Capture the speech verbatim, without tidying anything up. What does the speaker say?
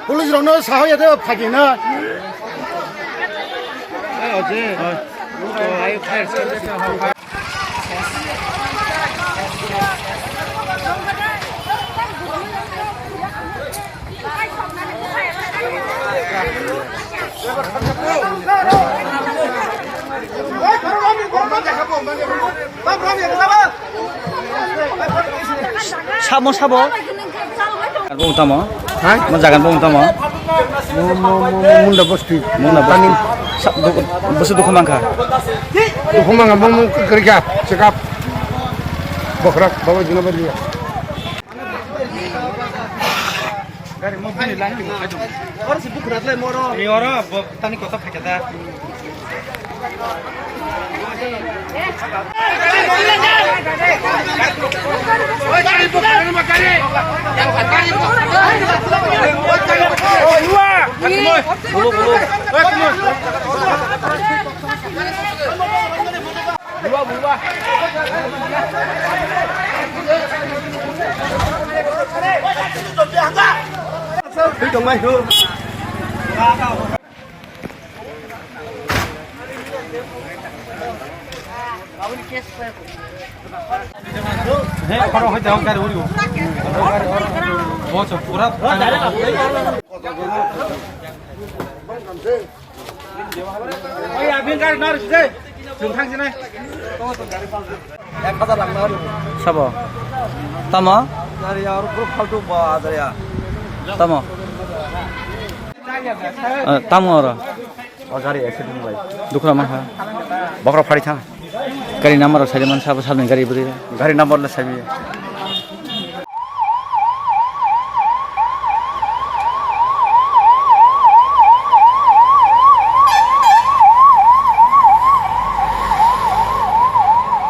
Police rokno sahoya de phagina. Sabo, sabo. Bo tamo? Ha? Mo jagan bo tamo? Mo, mo, mo, mo, Munda Bosti. Munda Bosti. Tani. Sa-, du-, busu dukhu mangkha. Dukhu mangkha, mo, mo, kerja, cekap. Bokrak, bawa jina baliya. Gari mo bini lang ni mo khai dong. Oro si bukhurat le moro. Ni oro bo tani koto khai da. Sabo? Tamo? Tamo? Eh, tamo oro? O gari accident lai. Dukra maha. Bokra phari tha. Gari number sai man sabo salni gari bri. Gari number le sai.